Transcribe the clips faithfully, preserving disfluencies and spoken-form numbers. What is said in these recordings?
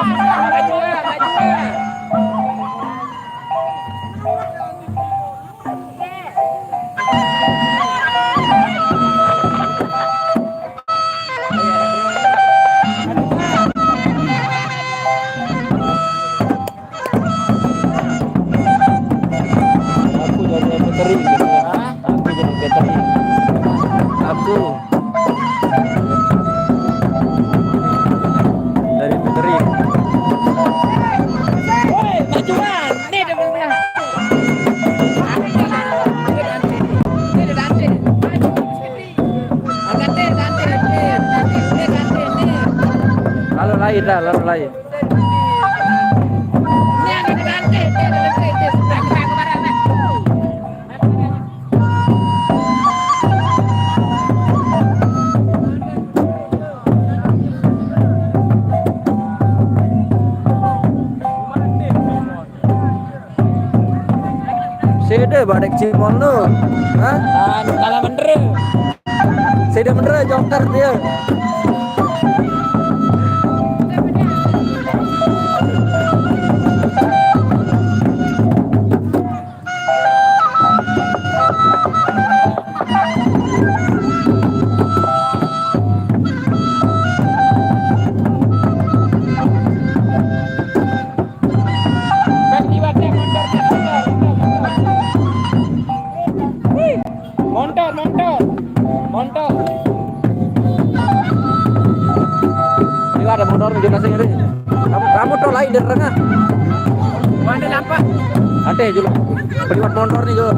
Aku jadi catering gitu ya. Hah? Aku jadi catering. Aku dari catering. Woi, majuan. Nih, dia punya. Lalu lain dah, lalu lain. Sede badek cimol nu. Hah? Kalah bener. Sede bener joker dia. Montor, montor. Montor. Ini ada montor di kasih ini. Kamu, kamu tuh lain dari tengah. Mana nampak? Ada juga. Beli montor nih, Go.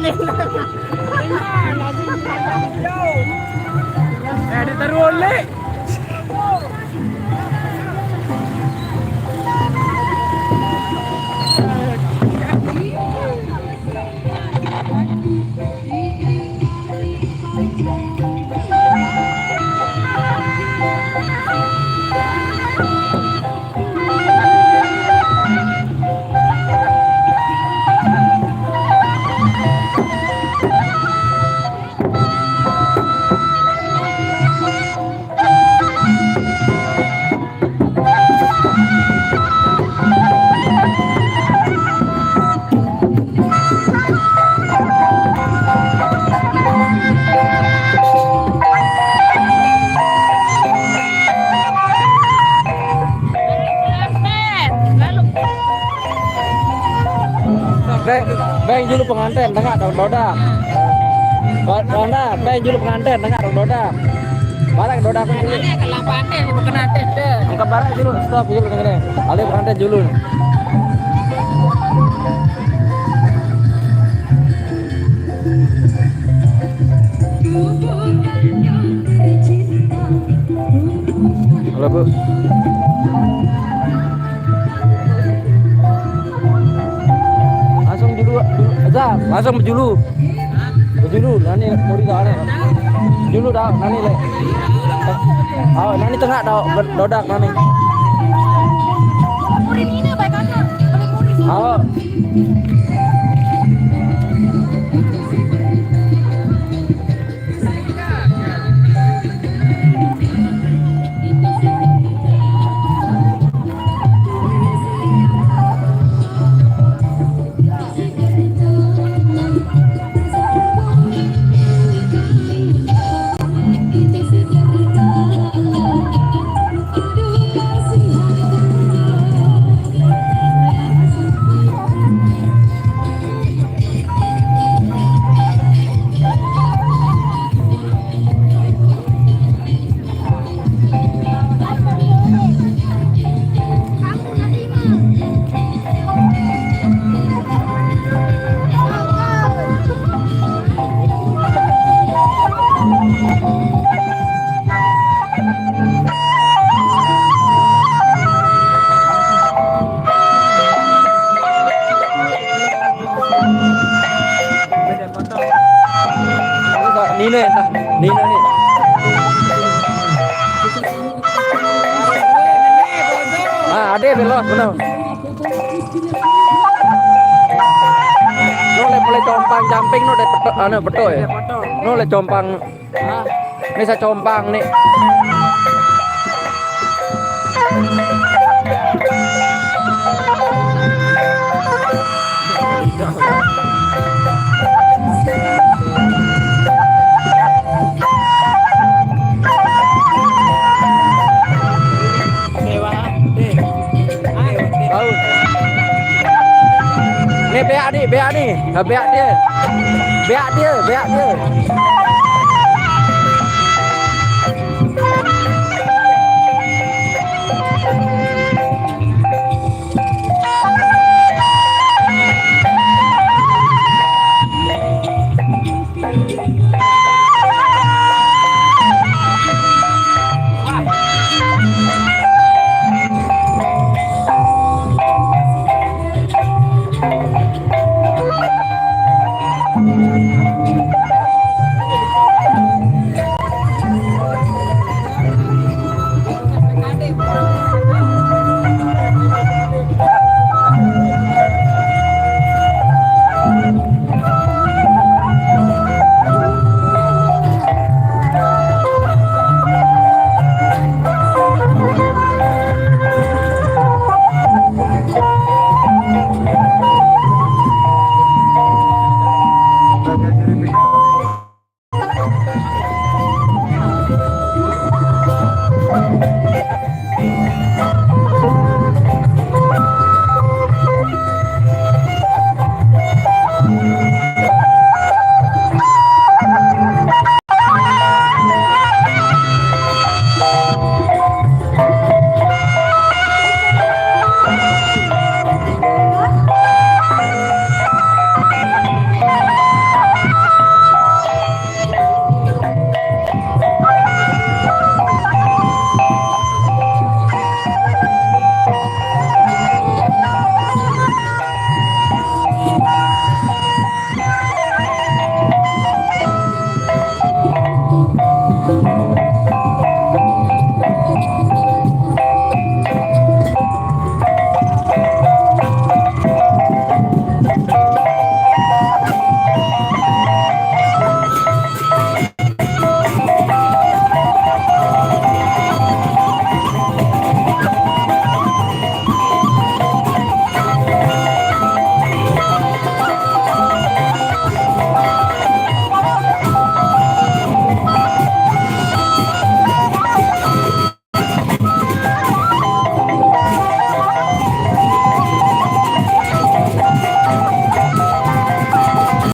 Eh, ditaruh oleh. Beng, beng julu penganten, tengah dong doda. Ba-, Banda, beng julu penganten, tengah dong doda. Balik doda aku julu. Ini kalau penganten, bukan penganten deh. Angkat barang julu, stop julu, dengerin. Alih penganten julu. Halo, Bu. Langsung julu, julu aja, langsung bejulu. Bejulu, nani muri dah, nani. Julu dah, nani le. Oh, nani tengah dah, ber-, dodak nani. Oh. Nino ya, Nino nih. Ah, ada belos bener. No le mulai compang jumping no de peto, anu, peto ya. No le compang. Ni sa compang ni. Ni beak ni, beak ni. Ha, beak dia. Beak dia, beak dia.